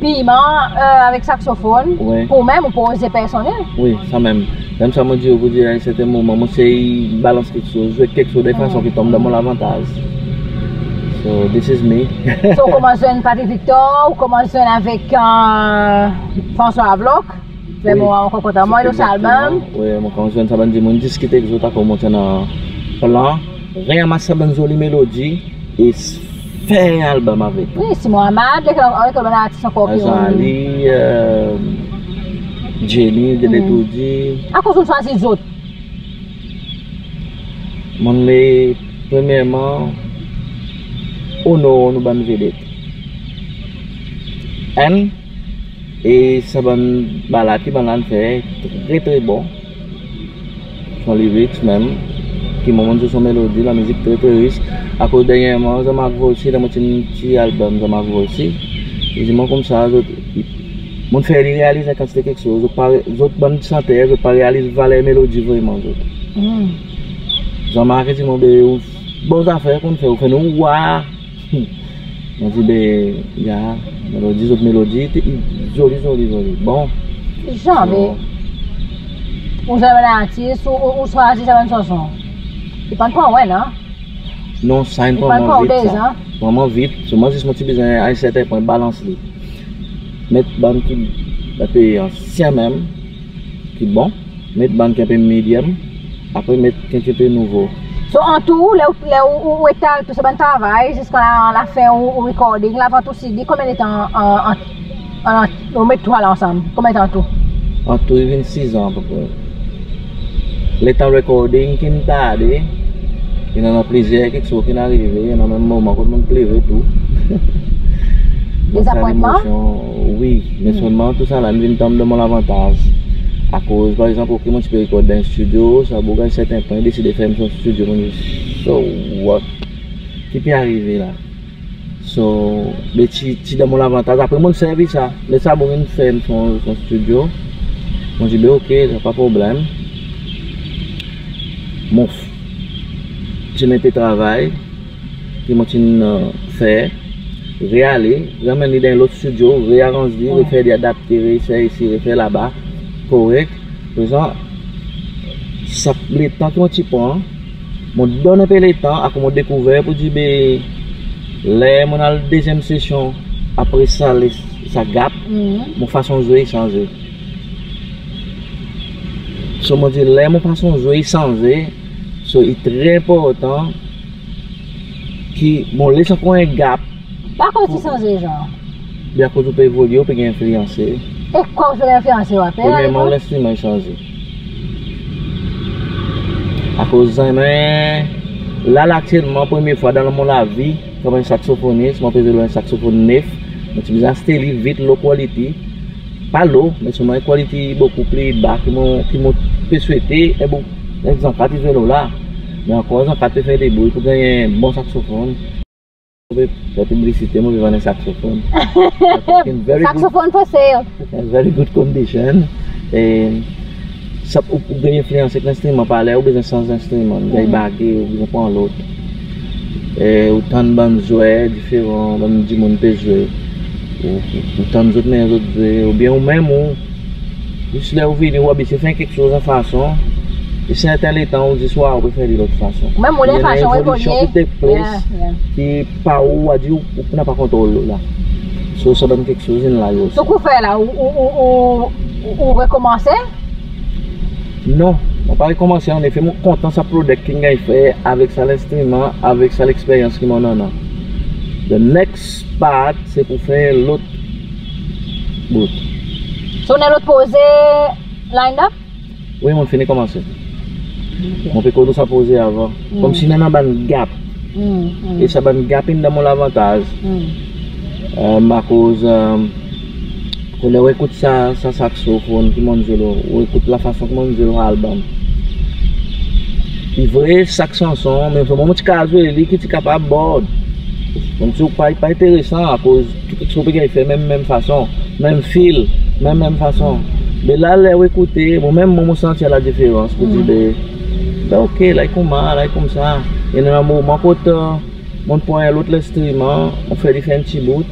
Piman, e, avek saksofonn, wi, pour ou menm, ou proze personnel. Wi, sa menm. Menm sa mon dir, pour dir, a en serten moman, mon sey balans keksoz, zwe keksoz de fason ki tonm dan mon lavantaz. So, this is me. So, ou konmans zwenn Patrick Victor, ou konmans zwenn avek, e, François Avloc. Wi. Mon ankor kontan, mon, lo sa album. Wi, mon konmans zwenn sa bann dimoun, diskit ek zot, akoz mon ti annan plan ranmas sa bann zoli melodi e s-, fer album avek. Wi, Simon Amad, lekel, lekel bann artis ankor ki ou... Azali, e, Jenny, Dele Toudi. Akoz ou swazir zot? Mon le, premyerman, onor nou bann vedet. Enn, e sa bann balad ki bann la in fer, tre, tre bon. Son lyrics menm, ki mwan mon dir son melodi, lamizik tre, tre ris. Akoz dernyerman, Jean-Marc Volcy, dan mon ti, ti album Jean-Marc Volcy, i dir mwan koumsa, zot, i, mon'n fer li realiz en kantite keksoz. Zot pa, zot bann santer, zot pa realiz valer melodi vreman, zot. Hmm. Jean-Marc i dir mwan, be, ou, bon zafer konn fer, ou fer nou war. Hmm. Mon dir, be, ya, melodi, zot melodi, te, zoli, zoli, zoli. Bon. Janmen. So, ou zanmen artis, ou, ou, ou swazir sa bann sanson. I pa'n pran ou, non? Non, sa in pran mwan vit, sa. Pran mwan vit. Selman zis mon ti bezwen, a en serten pwen, balans li. Met bann ki en pe ansyen menm, ki bon, met bann ki en pe medium, apre met ki en pe nouvo. So an tou, ler, ler ou, ou etal tou sa bann travay ziska la, lafen ou, ou recording, lavan tou CD, konbyen letan an, an, an, ou met tou la ansanm? Konbyen tan an tou? An tou i vin sis an apepre. Letan recording ki'n tarde, i annan plizyer keksoz ki'n arive, i annan menm moman kot mon'n plere tou. Dezapwentman? Wi, me selman tou sa la in vin tonm dan mon lavantaz. Akoz par egzanp, oke, mon ti pe record dan en studio, sa boug a en serten pwen deside fer son studio, mon dir, so what? Ki pe arive la? So, be ti, ti dan mon lavantaz. Apre mon'n servi sa. Ler sa boug in fer son, son studio, mon dir, be oke, sa pa problenm. Mon f-, ti en pe travay ki mon ti'n, e, fer, reale, reanmenn li dan en lot studio, rearanz li, refer li, adapte, reesey isi, refer laba, korek. Prezan, sa letan ki mon ti pran, mon donn en pe letan, akoz mon dekouver pour dir, be, ler mon al dezyenm sesyon, apre sa, le, sa gap, mon fason zwe i sanze. So mon dir, ler mon fason zwe i sanze, so i tre enportan ki mon les ankor en gap. Pa akoz ti sanze, zanr? Be akoz ou pe evolye, ou pe ganny enfliyanse. E kwa ou pe ganny enfliyanse, ou apel? Premyerman, lenstriman i sanze. Akoz zanmen, la, la, aktyelman, premye fwa dan mon lavi, konman en saksofonis, mon pe zwe lo en saksofon nef, mon ti bezwen aste li vit, low quality. Pa low, me selman en quality bokou pli ba ki mon, ki mon pe swete, e bon, en zankat i zwe lo la. Me ankor zankat pe fer debrouy pour ganny en bon saksofon. Mon pe fer piblisite, mon pe vann en saksofon. Saksofon for sale. In very good condition. E sa, ou, ou ganny enfliyanse ek lenstriman, parler ou bezwen sanz lenstriman, ou ganny bage, ou bezwen pran lot. E ou tann bann zwer diferan, bann dimoun pe zwe. Ou, ou, ou tann zot, me zot zwe, oubyen ou menm ou, zis ler ou vini, ou abitye fer keksoz en fason, e serten letan ou zis war ou pe fer li lot fason. Menm ou, ler fason ou evolye, ki tek ples, ki pa ou, ou a dir ou, ou napa kontrol lo la. So sa bann keksoz in la osi. So ki ou fer la, ou, ou, ou, ou, ou rekonmanse? Non, mon pa rekonmanse, annefe mon kontan sa prodwit ki'n ganny fer avek sa lenstriman, avek sa leksperyans ki mon annan. The next part, se pour fer lot bout. So ou annan lot proze lined up? Wi, mon'n fini konmanse. Mon pe koz ou sa proze avan. Konmsi i annan bann gap. E sa bann gap in dan mon lavantaz. E, akoz, e, ler ou ekout sa, sa saksofon ki mon'n zwe lo, ou ekout lafason ki mon'n zwe lo album. I vre, sak sanson, me selman mon ti kapab zwe li ki ti kapab bored. Konmsi ou pa, pa enteresan, akoz tou keksoz pe ganny fer menm, menm fason, menm fil, menm, menm fason. Me la, ler ou ekoute, mon menm, mon, mon santi ladiferans pour dir, be, be oke, la i konman, la i koumsa. E annan moman kot, e, mon pran en lot lenstriman, mon fer li fer en pti bout.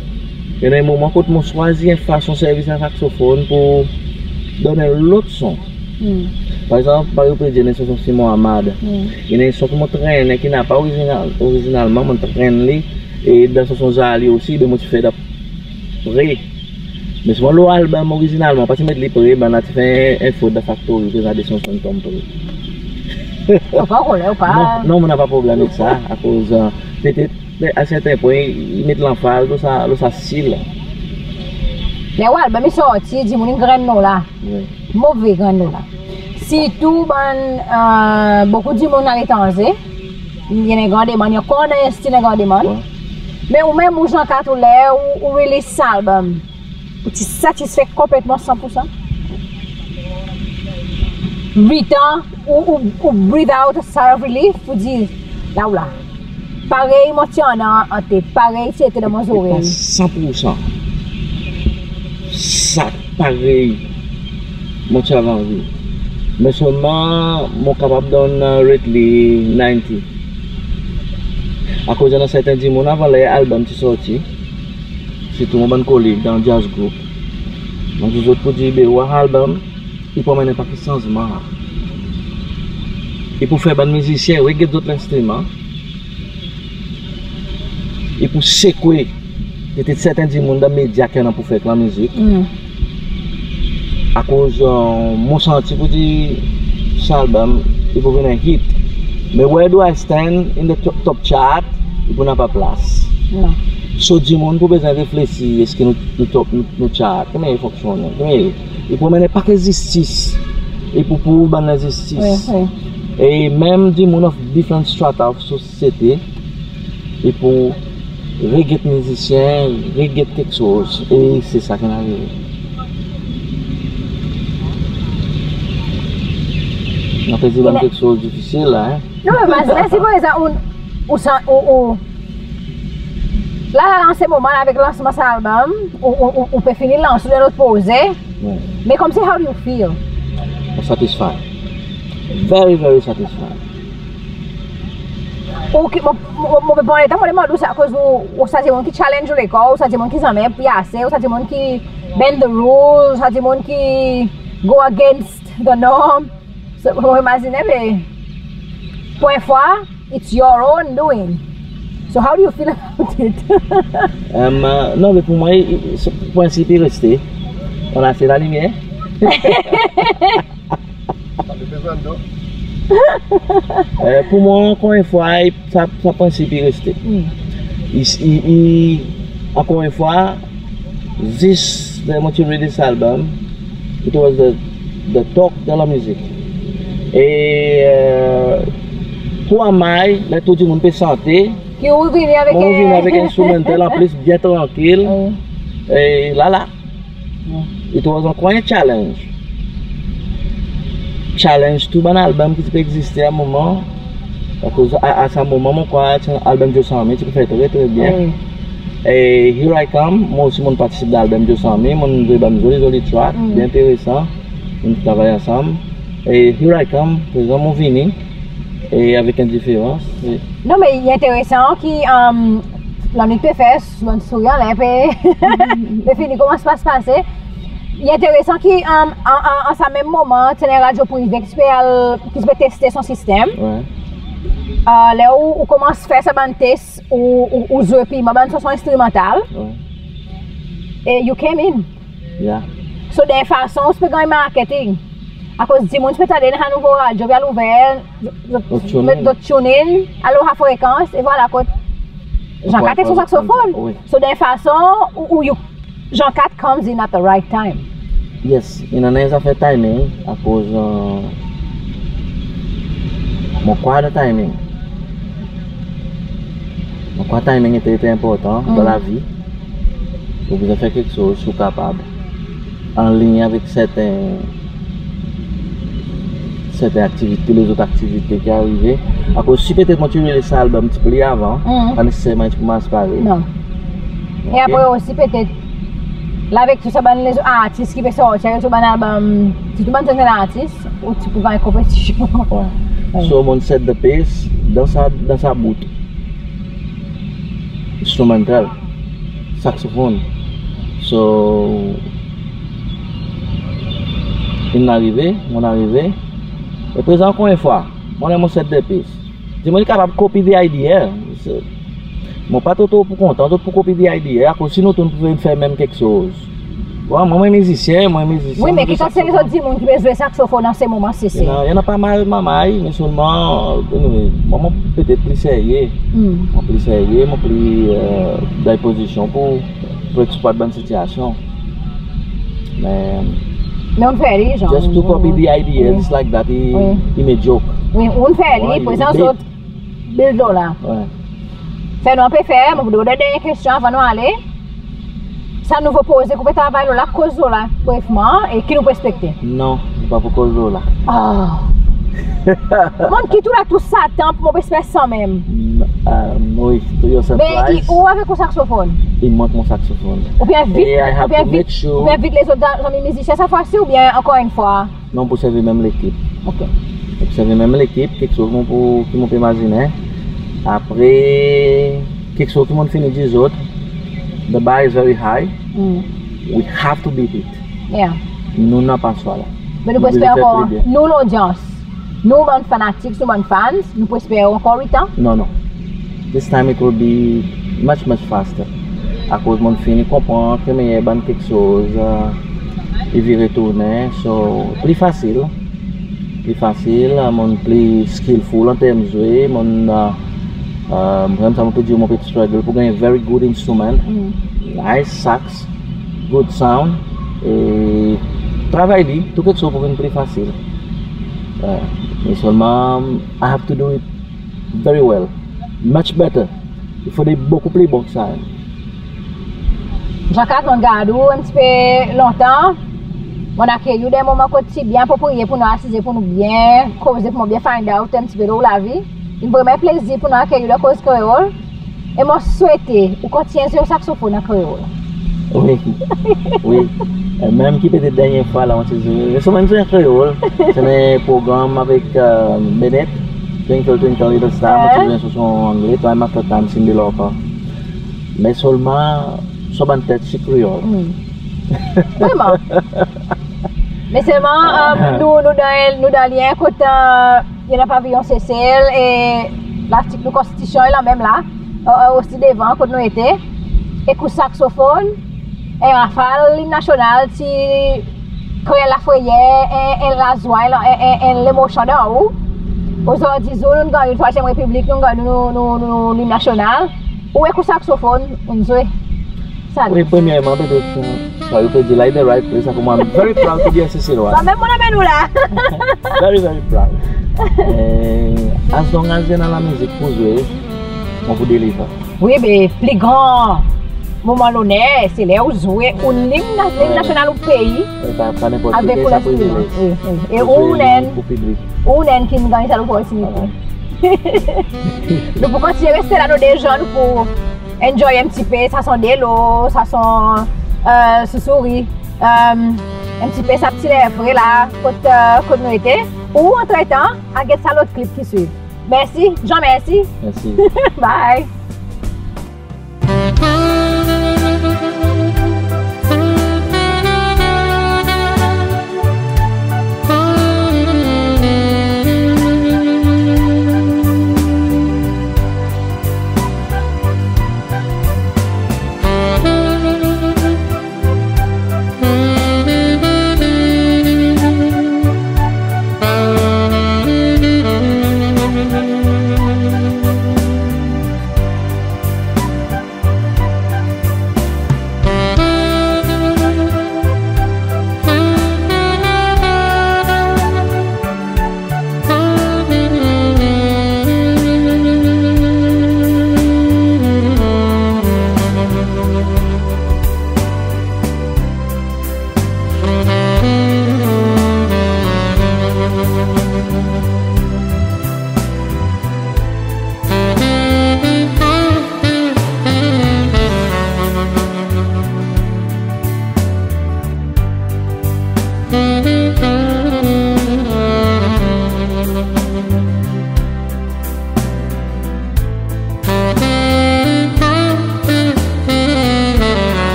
E annan moman kot mon swazir en fason servi sa saksofon pour donn en lot son. Par egzanp, parey ou pe dir, annan sanson Simon Amad. I annan son ki mon trennen, ki napa orizinal, orizinalman, mon trenn li. E dan sanson Zali osi, be mon ti fer dan pre. Me selman lo album orizinalman, pa ti met li pre, bann la ti fer en fot dan faktori, prezan de sanson tonm pre. Ou pa konnen, ou pa... Non, non, mon napa problenm ek sa, akoz, e, petet, me a serten pwen, i met lanfaz lo sa, lo sa stil la. Ler ou album i sorti, dimoun in grenn lo la. Wi. Move grenn lo la. Sirtou bann, e, bokou dimoun aletranze, i annan gran demann, i ankor annan, stil annan gran demann. Wi. Me ou menm, ou Jean Cat, ou ler ou, ou release sa album, ou ti satisfe konpletman san pour san? Ritan, ou, ou, ou breathe out a sigh of relief pour dir, la ou la. Parey mon ti annan an tet, parey ti ete dan mon zorey. San pour san. Sa parey mon ti ava anvi. Me selman mon kapab donn, e, rate li ninety. Akoz i annan serten dimoun avan ler album ti sorti, sirtou mon bann koleg dan jazz group, mon dir zot pour dir, be ou war album, i pour anmenn en pake sanzman. I pour fer bann mizisyen reget zot lenstriman. I pour sekwe Ti serten dimoun dan medya ki annan pou fer ek lanmizik. Akoz mon santi pou dir sa album i pou vin en hit. Me where do I stand in the top, top chart? I pou napa plas. So dimoun pou bezwen reflesir, eski nou, nou top, nou, nou chart, ki mannyer i fonksyonnen, ki mannyer i pou anmenn en paket zistis, i pou prouv bann lenzistis. E menm dimoun of different strata of society, i pou reget mizisyen, reget keksoz. E se sa ki'n arive. Mon pe dir bann keksoz difisil la, en. Non, me mazinen si par egzanp ou, ou, ou, ou la, an se moman la, avek lansman sa album, ou, ou, ou, ou pe fini lans ou dan lot proze. Me konmsi, how do you feel? Satisfied. Very, very satisfied. Ou ki, mon, mon, mon, mon, mon, mon demann ou sa, akoz ou, ou sa dimoun ki challenge ou lekor, ou sa dimoun ki zanmen piyase, ou sa dimoun ki bend the rules, ou sa dimoun ki go against the norm. So, mon imazinen, me pour en fwa, it's your own doing. So how do you feel about it? Non, me pour mwan, i, i, se prensip i reste. On a fait la lumière. Pour mwan, ankor en fwa, i, sa, sa prensip i reste. I, i, i, ankor en fwa, zis ler mon ti release album, it was the, the talk dan lanmizik. E pour mwan, ler tou dimoun pe sante, ki ou vini avek, mon vini avek en instrumental an plis, byen trankil. E la la. It was ankor en challenge. Challenge tou bann album ki ti pe egziste a moman. Akoz a, a sa moman, mon krwar album Joe Sammy ti pe fer tre, tre byen. E Here I Come, mwan osi mon'n partisip dan album Joe Sammy, mon'n zwe bann zoli, zoli track, byen enteresan. Nou'n travay ansanm. E Here I Come, prezan mon vini. E avek en diferans. Non, me i enteresan ki, lanmit pe fer, mon souri anler pe, pe fini konman sa pase. I enteresan ki, an, an, an sa menm moman, ti annan en radyo prive ki ti pe al, ki ti pe teste son sistenm. Ler ou, ou konmans fer sa bann tes, ou, ou, ou zwe pli bann son, son enstrimantal. E you came in. So, dan en fason, ou ti pe ganny marketing. Akoz dimoun ti pe tande dan sa nouvo radyo ki al ouver, zot, zot, zot tune in, al lo sa frekans, e vwala kot Jean Cat ek son saksofonn. So, dan en fason, ou, ou, you, Jean Cat comes in at the right time. Yes, i annan en zafer timing, akoz mon krwar dan timing. Mon krwar timing i tre, tre enportan dan lavi. Ou bezwen fer keksoz si ou kapab anliny avek serten, serten aktivite, lezot aktivite ki arive. Akoz si petet mon ti release sa album ti pli avan, pa neseserman ti pou mars parey. Non. E apre osi petet, la avek tou sa bann lezot artis ki pe sorti avek tou bann album, sirtou bann jennen artis, ou ti pou ganny konpetisyon. So, mon set the pace dan sa, dan sa bout. Instrumental, saksofonn. So, in arive, mon arive. E prezan, ankor en fwa, mon, mon set the pace. Dimoun i kapab copy the idea. Mon pa tro, tro pou kontan zot pou copy the idea, akoz si nou tou nou pou fer menm keksoz. Bon, mwan, mon mizisyen, mon mizisyen. Wi, me ki kalite lezot dimoun ki pe zwe saksofonn an se moman, se, se. I annan, i annan pa mal, manmay, me selman, anyway, mwan, mon petet pli serye. Mon pli serye, mon pli dan pozisyon pou, pou eksplwat bann sitiyasyon. Me, me ou'n fer li, zanmi. Just to copy the ideas like that, i, i medyok. Wi, ou'n fer li, prezan zot build lo la. Fer nou, an pe fer, mon pou demann dernyen kestyon avan nou ale. Sa nouvo proze ki ou pe travay lo la, koz lo la brefman, e ki nou pou ekspekte? Non, nou pa pou koz lo la. Mon kit ou la tou sa tan, mon pe esper sa menm. Wi, tou, you're surprised. Me i ou avek ou saksofonn? I mwan ek mon saksofonn. Oubyen envit, oubyen envit, oubyen envit lezot zanmi mizisyen sa fwa si, oubyen ankor en fwa? Non, pou servi menm lekip. Ok. Pou servi menm lekip, keksoz mon pou, ki mon pe mazinen. Apre, keksoz ki mon'n fini dir zot, the bar is very high. We have to beat it. Yeah. Nou napa swa la. Me nou pou esper ankor, nou lodyans, nou bann fanatik, nou bann fans, nou pou esper ankor wit an? Non, non. This time it will be much, much faster. Akoz mon'n fini konpran ki mannyer bann keksoz i vire tournen, so pli fasil. Pli fasil, mon'n pli skillful an term zwe, mon'n, mon'n, mon pe dir, mon pe struggle pour ganny very good instrument, nice sax, good sound, e travay li, tou keksoz pou vin pli fasil. Me selman, I have to do it very well, much better. I fodre bokou pli bon ki sa. Jean-Claude, mon'n gard ou en pti pe lontan. Mon'n akeyir ou dan en moman kot ti byen apropriye pour nou asize, pour nou byen koze, pour mwan byen find out en pti pe lo ou lavi. In vreman plezir pour nou akeyir ou dan Koz Kreol. E mon swete ou kontinyen zwe saksofon an kreol. Wi. Wi. E menm ki petet dernyen fwa la mon ti zwe, selman zwe an kreol. Se en progranm avek Bennett, Twinkle Twinkle Little Star, mon ti zwe en sanson angle, Time After Time, Cyndi Lauper. Me selman son bann tet ti kreol. Vreman. Me selman nou, nou dan, nou dan lyen kot i annan Paviyon Sesel e lartik nou konstitisyon i lanmenm la, osi devan kot nou ete. E kou saksofon, en rafal lim nasyonal ti kree en lafreyer, en, en lazwa, en, en, en lemosyon dan ou. Ozordi zour nou'n ganny nou trwazyenm repiblik, nou'n ganny nou, nou, nou lim nasyonal. Ou e kou saksofon ou'n zwe. Sa wi, premyerman, petet, sa ou pe dir la, in the right place, akoz mwan, I'm very proud to be a Seselwa. Sa menm mon anmenn ou la. Very, very proud. E, as long as i annan lamizik pour zwe, mon pou deliver. Wi, be pli gran moman loner se ler ou zwe ou lim, lim nasyonal ou pei. E pa, pa nenport ki pei, sa privilez. Wi, wi. E ou menm, ou menm ki'n ganny sa loportinite. Nou pou kontinyen reste la, nou de zan, nou pou enjoy en pti pe sa son delo, sa son, e, sousouri, e, en pti pe sa pti ler fre la kot, e, kot nou ete. Ou antretan, al get sa lot klip ki swiv. Mersi, Jean, mersi. Mersi. Bye.